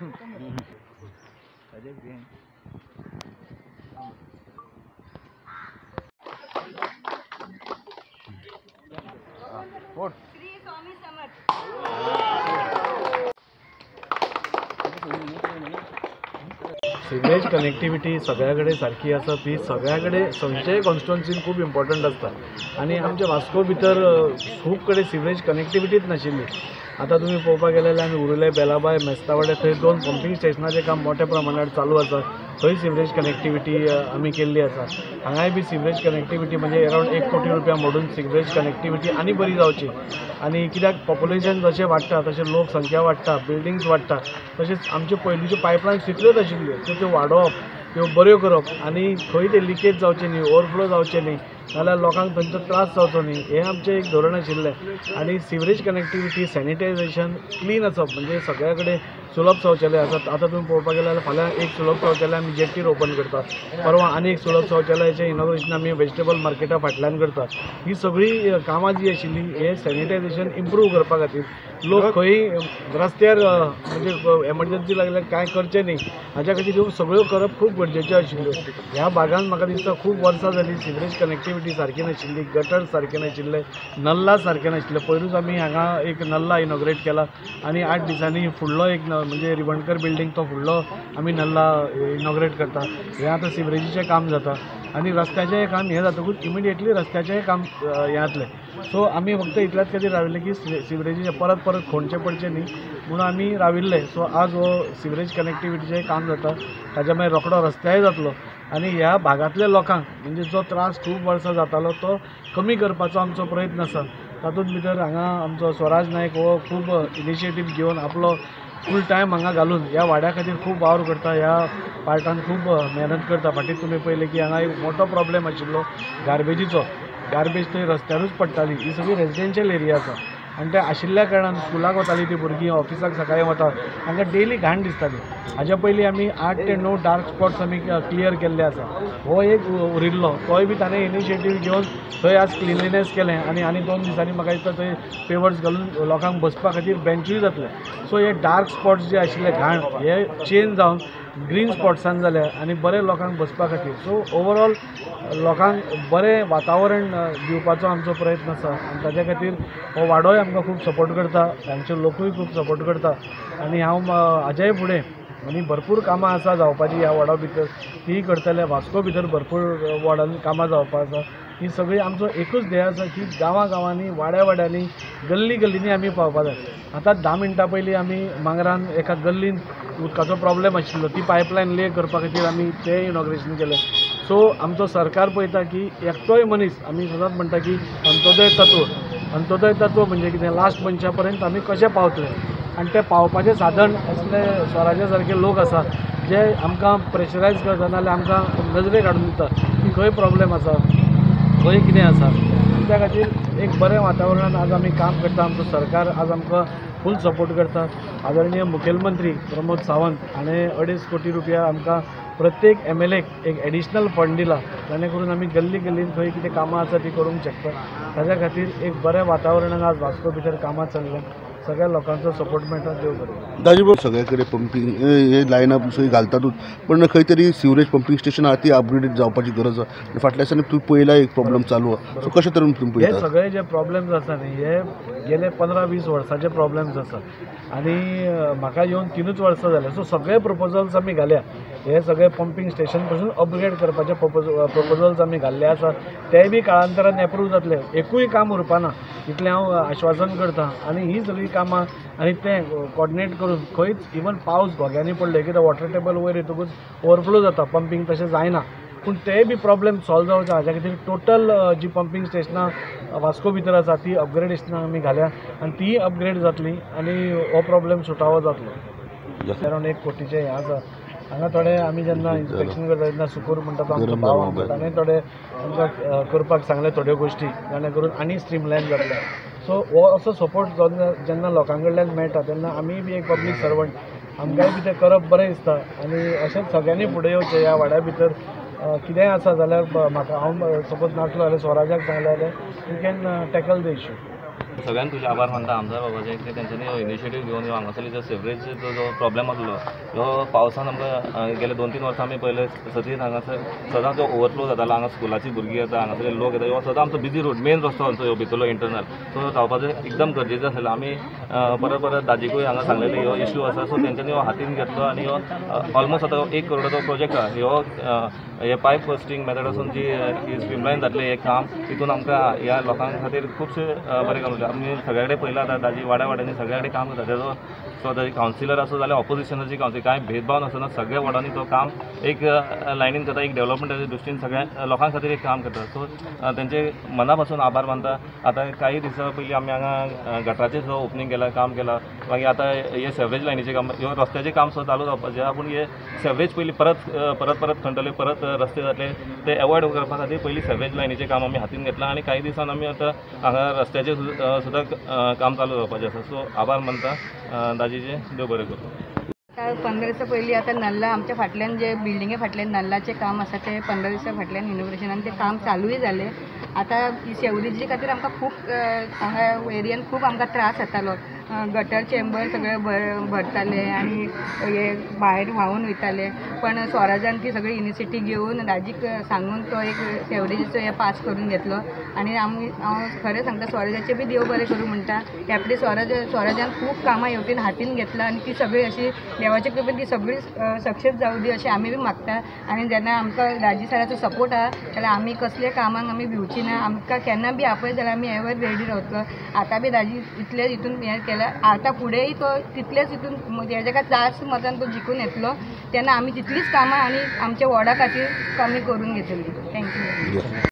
Shri Swami Samarth. Sewerage connectivity सगळ्या कडेन सारकी आसा ती सगळ्या कडेन खंयच्याय कॉन्स्टिट्युएन्सीन खूब इम्पॉर्टंट आसता आनी आमच्या वास्को भितर खूब कडेन सिवरेज कनेक्टिविटीच नाशिल्ली. आतां तुमी पळोवपाक गेले जाल्यार आमी उरुले, बेलाबाय, मेस्तावाडे थंय 2 पंपींग स्टेशनाचें काम मोठ्या प्रमाणात चालू आसा. थंय सिवरेज कनेक्टिविटी आमी केल्ली आसा. हांगाय बी सिवरेज कनेक्टिविटी म्हणजे अरावंड 1 कोटी रुपया मोडून सिवरेज कनेक्टिविटी आनी बरी जावची. आनी कित्याक पॉप्युलेशन जशें वाडटा तशें लोकसंख्या वाडटा, बिल्डिंग्स वाडटा, तशेंच आमच्यो पयलींच्यो पायपलायन्स तितल्योच आशिल्ल्यो त्यो त्यो वाडोवप, त्यो बऱ्यो करप आनी खंय ते लिकेज जावचें न्ही, ओवरफ्लो जावचें न्ही, नाल्यार लोकांक थंयचो त्रास जावचो न्ही, हें आमचें एक धोरण आशिल्लें. आनी सिवरेज कनेक्टिविटी, सॅनिटायझेशन, क्लीन आसप म्हणजे सगळ्या कडेन सुलभ शौचालय आसा. आतां तुमी पळोवपाक गेल्यार फाल्यां एक सुलभ शौचालय आमी जेट्टीर ओपन करतात, परवां आनी एक सुलभ शौचालयाचें इनॉग्रेशन आमी वेजिटेबल मार्केटा फाटल्यान करतात. ही सगळीं कामां जीं आशिल्लीं हें सॅनिटायझेशन इम्प्रूव करपा खातीर लोक खंय रस्त्यार म्हणजे एमर्जन्सी लागल्यार कांय करचें न्ही हाच्या खातीर ह्यो सगळ्यो करप खूब गरजेच्यो आशिल्ल्यो. ह्या भागान म्हाका दिसता खूब वर्सां जालीं सिवरेज कनेक्टिविटी सारकी नाशिल्ली, गटर सारके नाशिल्ले, नल्ला सारके नाशिल्ले. पयरूच आमी हांगा एक नल्ला इनॉग्रेट केला आनी 8 दिसांनी फुडलो एक म्हणजे रिवणकर बिल्डींग तो फुडलो आमी नल्ला इनॉग्रेट करता. हें आतां सिवरेजीचें काम जाता आनी रस्त्याचें काम हें जातकूच इमिडिएटली रस्त्याचेंय काम हें जातलें. सो आमी फक्त इतल्याच खातीर राविल्ले की सिवरेजीचें परत परत खोणचें पडचें न्ही म्हणून आमी राविल्ले. सो आज हो सिवरेज कनेक्टिविटीचें काम जाता, ताच्या मागीर रोखडो रस्त्याय जातलो आनी ह्या भागांतल्या लोकांक म्हणजे जो त्रास खूब वर्सां जातालो तो कमी करपाचो आमचो प्रयत्न आसा. तातूंत भितर हांगा आमचो स्वराज नायक हो खूब इनिशिएटीव घेवन आपलो फूल टायम हांगा घालून ह्या वाड्या खातीर खूब वावर करता, ह्या पार्टान खूब मेहनत करता. फाटीं तुमी पळयलें की हांगा एक मोठो प्रॉब्लेम आशिल्लो गार्बेजीचो, गार्बेज थंय रस्त्यारूच पडटाली. ही सगळी रेजिडेन्शियल एरिया आसा आनी ते आशिल्ल्या कारणान स्कुलाक वतालीं ती भुरगीं, ऑफिसाक सकाळीं वता, तांकां डेली घाण दिसताली. हाज्या पयलीं आमी 8 ते 9 डार्क स्पॉट्स आमी क्लियर केल्ले आसा. हो एक उरिल्लो तोय बी ताणें इनिशिएटीव घेवन थंय आज क्लिनलीनेस केलें आनी आनी 2 दिसांनी म्हाका दिसता थंय पेवर्स घालून लोकांक बसपा खातीर बेंचूय जातले. सो हे डार्क स्पॉट्स जे आशिल्ले घाण हे चेंज जावन ग्रीन स्पॉट्सान जाले आनी बरें लोकांक बसपा खातीर. सो ओवरऑल लोकांक बरें वातावरण दिवपाचो आमचो प्रयत्न आसा आनी ताच्या खातीर हो वाडोय आमकां खूब सपोर्ट करता, तांचे लोकूय खूब सपोर्ट करता. आनी हांव हाज्याय फुडें आनी भरपूर कामां आसा जावपाची ह्या वॉर्डा भितर, तीय करतले. वास्को भितर भरपूर वॉर्डान कामां जावपा आसा. ही सगळी आमचो एकूच ध्येय आसा की गांवां गांवांनी, वाड्या वाड्यांनी, गल्ली गल्लींनी आमी पावपा जाय. आतां 10 मिनटां पयलीं आमी मांगरान एका गल्लीन उदकाचो प्रॉब्लेम आशिल्लो, ती पायपलायन ले करपा खातीर आमी तें इनॉग्रेशन केलें. सो आमचो सरकार पळयता की एकटोय मनीस, आमी सदांच म्हणटा की अंत्योदय तत्व, अंत्योदय तत्व म्हणजे कितें, लास्ट मनशा पर्यंत आमी कशें पावतले आनी तें पावपाचें साधन असले स्वराज्या सारके लोक आसा जे आमकां प्रेशरायज करता, नाजाल्यार आमकां नजरेक हाडून दिता की खंय प्रॉब्लेम आसा, खंय कितें आसा. त्या खातीर एक बरें वातावरणान आज आमी काम करता. आमचो सरकार आज आमकां फूल सपोर्ट करता. आदरणीय मुखेलमंत्री प्रमोद सावंत हाणें 2.5 कोटी रुपया आमकां प्रत्येक MLA एक एडिशनल फंड दिला, जाणे करून आमी गल्ली गल्लीन खंय कितें कामां आसा ती करूंक शकता. ताच्या खातीर एक बरें वातावरणान आज वास्को भितर कामां चल्ल्या, सगळ्या लोकांचो सपोर्ट मेळटा. देव बरें. दाजीबा, सगळे कडेन पंपींग हे लायनअप सगळी घालतातूच, पण खंय तरी सिवरेज पंपींग स्टेशन आहा ती अपग्रेडेड जावपाची गरज आसा. फाटल्या दिसांनी तूं पळयला एक प्रॉब्लम चालू आहा, सो कशें तरेन तुमी पळयता? हे सगळे जे प्रॉब्लेम्स आसा न्ही हे गेले 15-20 वर्सांचे प्रॉब्लेम्स आसा आनी म्हाका येवन 3 वर्सां जाले. सो सगळे प्रपोजल्स आमी घाल्या, हे सगळे पंपींग स्टेशन पासून अपग्रेड करपाचे प्रपोजल्स आमी घाल्ले आसा, तेय बी काळांतरान एप्रूव जातले. एकूय काम उरपाना इतलें हांव आश्वासन करता. आनी ही सगळीं कामां आनी तें कॉर्डिनेट करून खंयच इवन पावस घोग्यांनी पडलो कित्याक वॉटर टेबल वयर येतकूच ओवरफ्लो जाता, पंपींग तशें जायना, पूण तेय बी प्रॉब्लेम सॉल्व जावचे हाज्या खातीर टोटल जी पंपींग स्टेशनां वास्को भितर आसा ती अपग्रेडेशनां आमी घाल्या आनी तीय अपग्रेड जातली आनी हो प्रॉब्लेम सुटावो जातलो. अरावंड 1 कोटीचें हें आसा. हांगा थोडे आमी जेन्ना इन्स्पेक्शन करता तेन्ना सुकूर म्हणटा तो आमचो भाव आमचो, ताणें थोडे आमकां करपाक सांगलें थोड्यो गोश्टी जाणे करून आनी स्ट्रीमलायन जातलें. सो हो असो सपोर्ट जेन्ना लोकां कडल्यान मेळटा तेन्ना आमीय बी एक पब्लीक सर्वंट, आमकांय बी तें करप बरें दिसता. आनी अशेंच सगळ्यांनी फुडें येवचें. ह्या वाड्या भितर कितेंय आसा जाल्यार म्हाका हांव सपोज नासलो जाल्यार स्वराजाक सांगलें जाल्यार you can tackle the issue. सगळ्यांत पयलीं आभार मानता आमदार बाबाचे की तेंच्यांनी हो इनिशिएटीव घेवन ह्यो हांगासरलो जो सिवरेजचो जो प्रॉब्लेम आसलो ह्यो पावसान आमकां गेले 2-3 वर्सां आमी पयले सतीत हांगासर सदांच जो ओवरफ्लो जातालो. हांगा स्कुलाची भुरगीं येता, हांगासरले लोक येता, ह्यो सदां आमचो बिजी रोड, मेन रस्तो आमचो ह्यो भितरलो इंटरनल. सो जावपाचें एकदम गरजेचें आसलें. आमी परत परत दाजीकूय हांगा सांगलेलें ह्यो इश्यू आसा. सो तेंच्यांनी हो हातीन घेतलो आनी ह्यो ऑलमोस्ट आतां 1 करोडाचो प्रोजेक्ट आसा. ह्यो हे पायप बस्टिंग मेथड आसून जी स्ट्रीमलायन जातलें हें काम, तितून आमकां ह्या लोकां खातीर खुबशें बरें काम जालें. आमी सगळ्या कडेन पळयलां आतां दाजी वाड्या वाड्यांनी सगळ्या कडेन काम जाता. तेजो सो ताजी कावन्सिलर आसूं जाल्यार ऑपोजिशनाची कावन्सिल, कांय भेदभाव नासतना सगळ्या वॉर्डांनी तो काम एक लायनीन करता, एक डेवलपमेंटाच्या दृश्टीन सगळ्या लोकां खातीर एक काम करता. सो तेंचे मना पासून आभार मानता. आतां काही दिसां पयलीं आमी हांगा गटराचें सुद्दां ओपनींग केलां, काम केलां. मागीर आतां हे सेवरेज लायनीचें काम, ह्यो रस्त्याचें काम सुद्दां चालू जावपाचें आहा. पूण हे सेवरेज पयलीं परत परत परत खणटले, परत रस्ते जातले ते एवॉयड करपा खातीर पयलीं सेवरेज लायनीचें काम आमी हातीन घेतलां आनी काही दिसान आमी आतां हांगा रस्त्याचें सुद्दां काम चालू जावपाचें आसा. सो आभार मानता दाजीचें, देव बरें करूं. आतां 15 दिसां पयलीं आतां नल्ला आमच्या फाटल्यान जे बिल्डिंगे फाटल्यान नल्लाचें काम आसा तें 15 दिसां फाटल्यान इनोग्रेशन तें काम चालूय जालें. आतां सेवरेजी खातीर आमकां खूब हांगा एरियान खूब आमकां त्रास जातालो. गटर चेंबर सगळे भरताले आनी हे भायर व्हांवून वयताले. पण स्वराजान ती सगळी इनिशिएटीव घेवन दाजीक सांगून तो एक सेवरेजीचो हे पास करून घेतलो. आनी आमी हांव खरें सांगता स्वराजाचें बी देव बरें करूं म्हणटा. आपली स्वराजान खूब कामां हेवटेन हातीन घेतला आनी ती सगळी अशी देवाच्या कृपेन ती सगळी सक्सेस जावं दी अशें आमी बी मागता. आनी जेन्ना आमकां दाजी सराचो सपोर्ट आहा जाल्यार आमी कसल्या कामाक आमी भिवची ना. आमकां केन्ना बी आपयत जाल्यार आमी एवर रेडी रावतलो. आतां बी दाजी इतले हितून हें केलां, आतां फुडेंय तो तितलेच हितून हेज्या जास्त मतान तो जिखून येतलो तेन्ना आमी तितलीच कामां आनी आमच्या वॉर्डा खातीर कमी करून घेतली. Thank you.